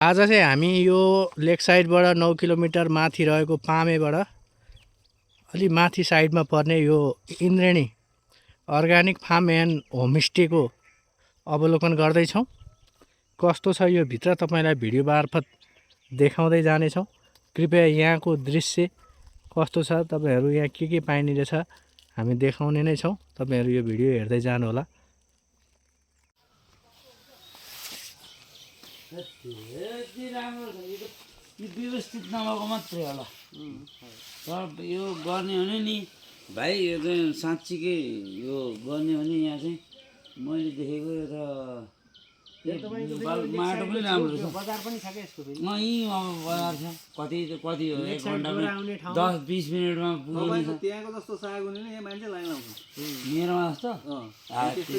आज चाहिँ हामी यो लेक साइडबाट 9 किलोमिटर माथि रहेको पामेबाट अलि माथि साइडमा पर्ने यो इन्द्रेणी अर्ग्यानिक फार्म एन्ड होमस्टेको अवलोकन गर्दैछौँ। कस्तो छ यो भित्र तपाईँलाई भिडियो मार्फत देखाउँदै जानेछौँ। कृपया यहाँको दृश्य कस्तो छ, तपाईँहरू यहाँ के पाइने रहेछ हामी देखाउने नै छौँ। तपाईँहरू यो भिडियो हेर्दै जानुहोला। व्यवस्थित नभएको मात्रै होला। तर यो गर्ने हो नि भाइ, यो चाहिँ साँच्चीकै यो गर्ने हो नि। यहाँ चाहिँ मैले देखेको माटो पनि राम्रो छ, बजार पनि छ के यसको फेरि? यहीँ अब बजार छ। कति हो, 1 घन्टामा 10-20 मिनटमा पुग्ने छ। त्यहाँको जस्तो साग हुने यहाँ मान्छे लाइन लाउँछ मेरोमा जस्तो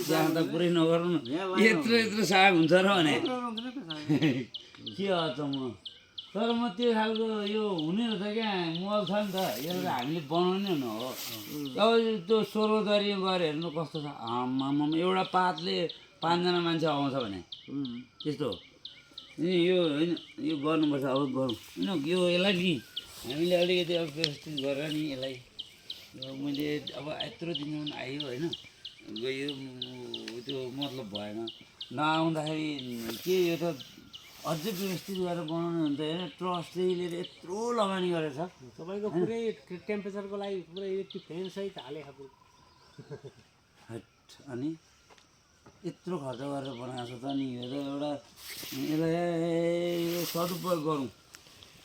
त्यहाँ त पुरै नगर्नु न। यत्रो साग हुन्छ र भने के हो त म। तर म त्यो खालको यो हुने रहेछ क्या, मल छ नि त, यसलाई हामीले बनाउने न हो। अब त्यो सोरोदरी गएर हेर्नु कस्तो छ। आमामा एउटा पातले 5 जना मान्छे आउँछ भने त्यस्तो यो होइन। यो गर्नुपर्छ, अब गरौँ होइन। यो यसलाई नि हामीले अलिकति अब व्यवस्थित गरेर नि यसलाई मैले अब यत्रो दिनसम्म आयो होइन, गयो त्यो मतलब भएन। नआउँदाखेरि के यो त अझै व्यवस्थित गरेर बनाउनु हुन्छ होइन। ट्रस्टले यत्रो लगानी गरेछ। तपाईँको पुरै टेम्परेचरको लागि पुरै इलेक्ट्रिक फ्यान सहित हालेको अनि यत्रो खर्च गरेर बनाएको छ त नि। यो त एउटा यसलाई यो सदुपयोग गरौँ।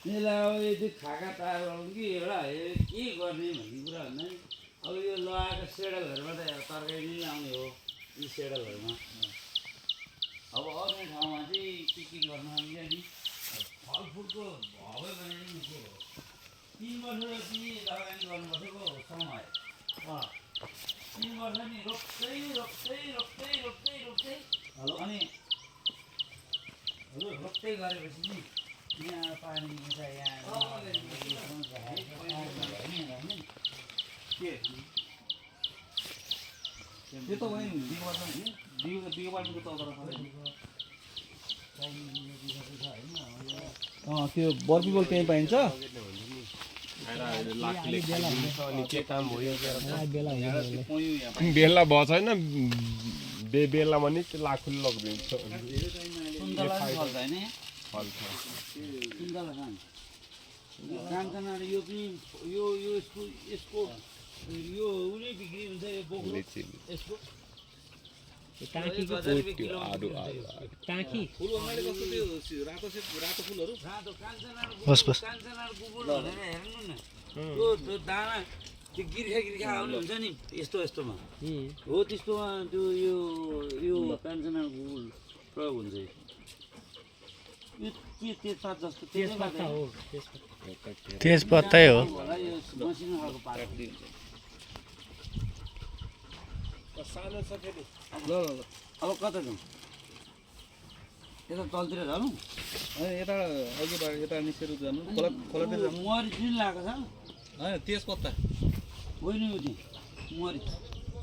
यसलाई अब यति खाका तयार गरौँ कि एउटा के गर्ने भन्ने कुरा भन्दा नि अब यो लगाएको सेडलहरूमा त तरकारी नै लाउने हो। यी सेडलहरूमा अब अरू ठाउँमा चाहिँ के गर्नु सक्छ नि। फलफुलको भबै भने नि के हो, 3 वर्ष जति लगानी गर्नुपर्छको समय। 3 वर्ष नि रोप्दै अनि रोप्दै गरेपछि नि यहाँ पानी दिन्छ। यहाँ त्यो त वहीँ दिगो बाटोको तल त्यो बर्पीबल त्यहीँ पाइन्छ। बेला भयो छैन, बेलामा नि लाखुले लगिदिन्छ। कान्छानाले यो पनि यो यसको यो उनी बिक्री हुन्छ। यो बोक्रो यसको टाँकी फुल मैले कस्तो त्यो रातो फुलहरू कान्छानार कुकुर भनेर हेर्नु न। त्यो दाना त्यो गिर्खा आउने हुन्छ नि यस्तोमा हो। त्यस्तोमा त्यो यो कान्छानार कुकुर प्रयोग हुन्छ। यो के तेजपात जस्तो तेजपत्ता हो, तेजपत्तै हो। मसिनो खालको पात दिन्छ। ल अब कता जाउँ? यता तलतिर जानु? यता अघिबाट यता निस्केर जानु, खोलातिर जानु। मरिच पनि लगाएको छ होइन तेजपत्ता होइन यो चाहिँ मरिच।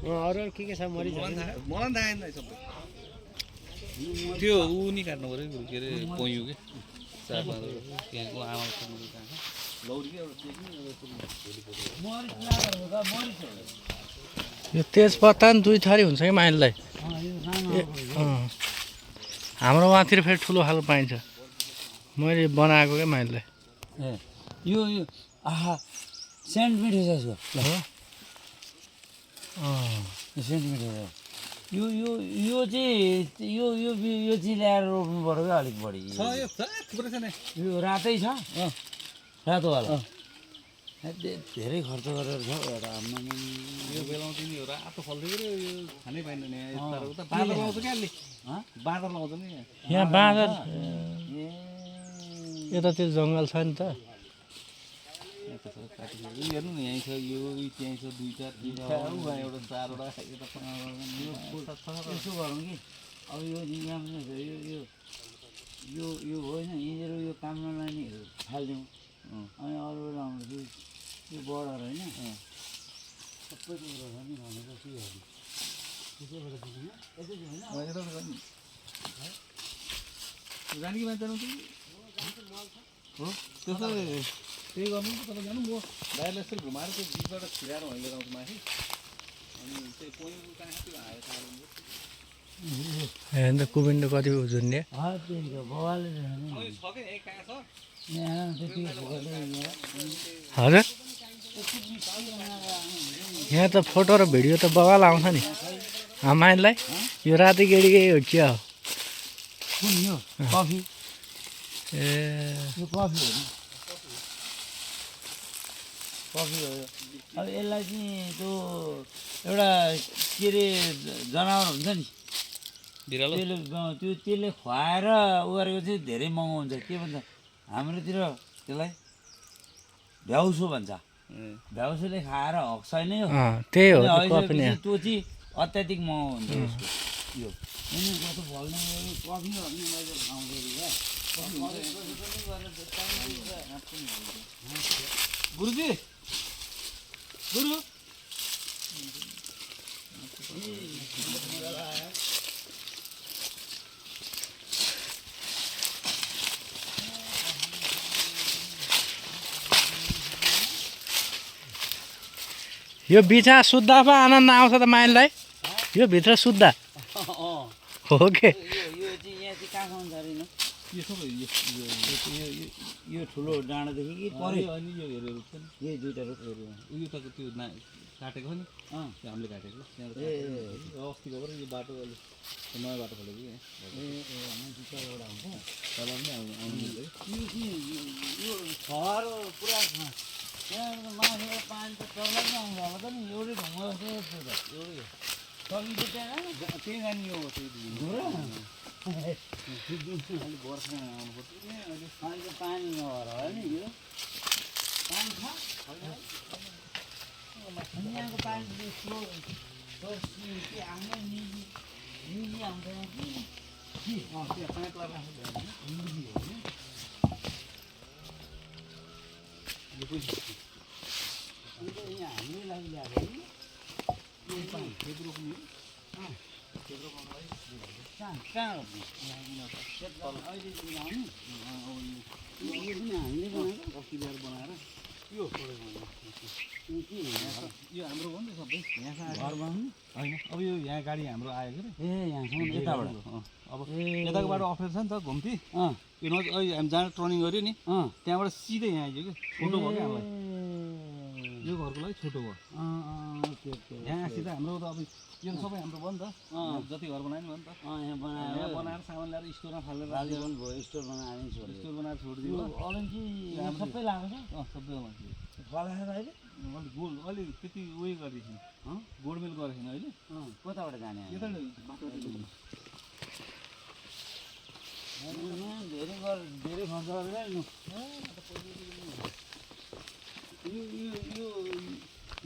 अरू के छ मरिच? मलाई थाहा छैन सबै। त्यो ऊ नि काट्नु पऱ्यो के अरे पयु के त्यहाँको आमा लौरी यो तेजपत्ता नि 2 थरी हुन्छ कि माइललाई। हाम्रो वहाँतिर फेरि ठुलो खालको पाइन्छ। मैले बनाएको क्या माइललाई। यो आहा सेन्ट मिठो छ यसको। सेन्ट मिठो छ यो चाहिँ यो चाहिँ ल्याएर रोप्नु पर्यो क्या अलिक बढी। यो रातै छ, रातोवाला धेरै खर्च गरेर छ। यो बेलामा तिमी रातो फल्दै गयो। यो खानै पाइँदैन यहाँ। बाँदर लाउँछ क्या अलि, बाँदर लाउँछ नि यहाँ बाँदर। यतातिर जङ्गल छ नि त। हेर्नु न यहीँ छ, यो त्यहीँ छ, 2-4 एउटा 4वटा यसो गरौँ कि अब यो यो होइन यिनीहरू यो काम नलाने फालिदिउँ। अनि अरू बेला आउँछु यो बढाएर होइन सबै कुरो छ नि भनेको के गर्नु। जाने कि मान्छे हो त्यसो त्यही गर्नु नि त तपाईँ जानु म बाहिरलाई यसरी घुमाएर त्यो बिचबाट छिराएर होइन लिएर आउँछु माथि अनि त्यो पोइन्टको कहाँ त्यो हायो साह्रो हेर्नु त कुबिन्डो कति झुन्ने बवाले छ कि यहीँ कहाँ छ यहाँ त्यति फुकले हजुर यहाँ त फोटो र भिडियो त बगाल आउँछ नि माइनलाई यो राति गेडीकै हो क्या हो कुन यो कफी ए यो कफी हो नि कफी हो यो अब यसलाई चाहिँ त्यो एउटा के अरे जनावर हुन्छ नि बिरालो त्यसले खुवाएर उ गरेको चाहिँ धेरै महँगो हुन्छ के भन्छ हाम्रोतिर त्यसलाई भ्याउसो भन्छ भ्याउसोले खाएर हक्छ नै हो त्यही हो अनि कफी नै त्यो चाहिँ अत्याधिक महँगो हुन्छ यसको यो कस्तो फल्ने कफी हो भने मैले खाउँदै गुरुजी गुरु यो बिचमा सुत्दा पो आनन्द आउँछ त माइनलाई यो भित्र सुत्दा हो के यो चाहिँ यहाँ चाहिँ कहाँ खान्छ अरे यो सबै यो ठुलो डाँडादेखि कि परे अनि यो हेरेर रुख पनि यही दुइटा रुख उयो त त्यो काटेको हो नि त्यो हामीले काटेको त्यहाँबाट अस्तिको बाट यो बाटो अहिले नयाँ बाटो खोलेको कि एउटा हुन्छ तल पनि आउनु यो घर पुरा त्यहाँ माथि पानी त चल्ला पनि आउँछ होला त नि एउटै ढुङ्गा जस्तो एउटै सकिन्छ त्यहाँ त्यही जाने हो त्यही अहिले बर्खा आउनुपर्छ अहिले पानी नभएर होला नि यो पानी छ यहाँको पानी स्लो के आफ्नो निजी आउँछ कि त्यहाँ पाइप लगाएर निजी हो नि यहाँ हामीले लागि ल्याएको नि कहाँ रोप्ने अहिले ल्याउने यो पनि हामीले बनाएको अस्ति ल्याएर बनाएर यो छोडेको के यो हाम्रो हो नि त सबै यहाँ घर बनाउनु होइन अब यो यहाँ गाडी हाम्रो आयो के ए यहाँसम्म यताबाट अब यताको बाटो अप्ठ्यारो छ नि त घुम्ती यो नजिक अहिले हामी जहाँ टर्निङ गऱ्यो नि त्यहाँबाट सिधै यहाँ आइयो कि छोटो भयो क्या हामीलाई यो घरको लागि छोटो भयो यहाँ सिधै हाम्रो त अब यो सबै हाम्रो भयो नि त जति घर बनायो नि भयो नि त यहाँ बनाएर यहाँ बनाएर सामान ल्याएर स्टोरमा फालेर राजा पनि भयो स्टोर बनाएर छोड्यो स्टोर बनाएर छोडिदियो हो अलैँची सबै लगाएको सबै मान्छे फलाएर अहिले अलिक गोल अलि त्यति उयो गरेको छैन गोडमेल गरेको छैन अहिले कताबाट जाने यता धेरै खर्च गरेर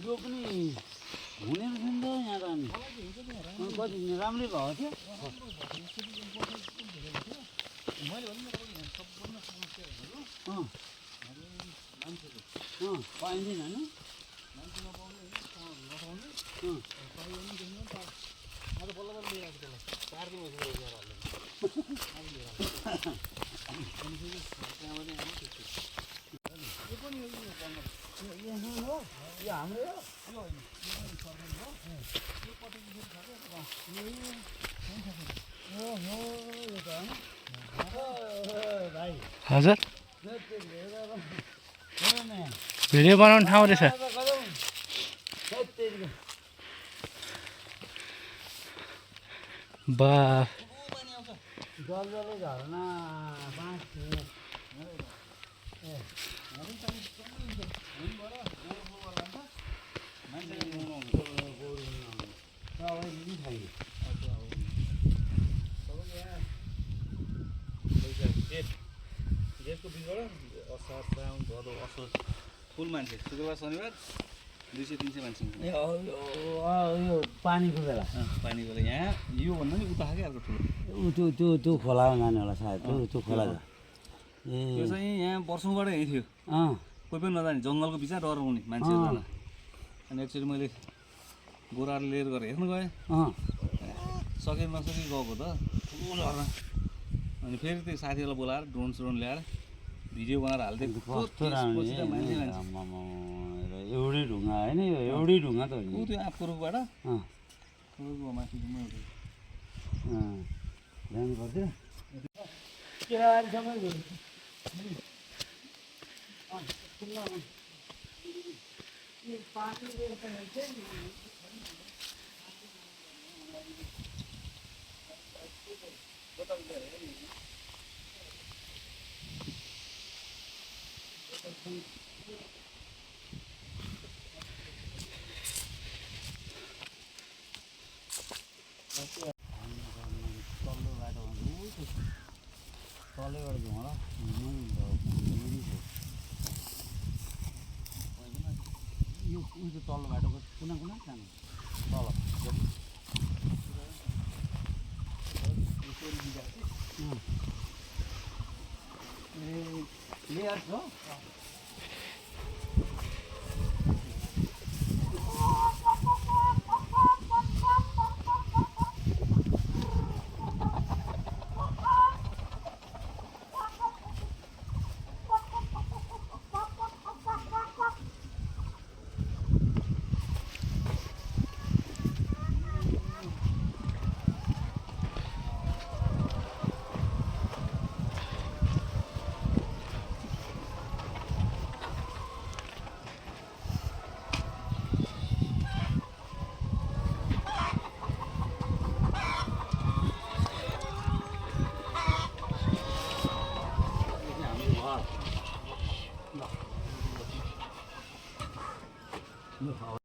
यो पनि हुने रहेछ नि त यहाँ त अनि कति राम्रै भएको थियो पाइँदैन होइन यो हाम्रै हो हजुर भिडियो बनाउने ठाउँ रहेछ बा जलजले झरना बाँस जेठको बिचबाट असार साउन भदौ असोज फुल मान्छे शुक्रबार शनिबार 200-300 मान्छे यो पानीको बेला पानी बेला यहाँ यो भन्दा नि उता खाएकै अर्को ठुलो त्यो खोलामा जाने होला सायद त्यो खोला यो चाहिँ यहाँ वर्षौँबाट यहीँ थियो कोही पनि नजाने जङ्गलको बिचमा डराउने मान्छेहरू जान अनि एकचोटि मैले गोराहरू लिएर गएर हेर्नु गएँ सके नसके गएको त ठुलो झर्ना अनि फेरि त्यो साथीहरूलाई बोलाएर ड्रोन ल्याएर भिडियो बनाएर हालिदिएको कस्तो राम्रो त्यसपछि त मान्छे मान्छे आम्मामा, एउटै ढुङ्गा होइन यो एउटै ढुङ्गा त हो ऊ नि त्यो आँपको रुखबाट अँ, रुखको माथि घुम्नु अँ, जानु पर्थ्यो तल्लो बाटोमा तलैबाट जाउँ होला यो उयो तल्लो बाटोको कुना कुना जानु तल ए लेयर छ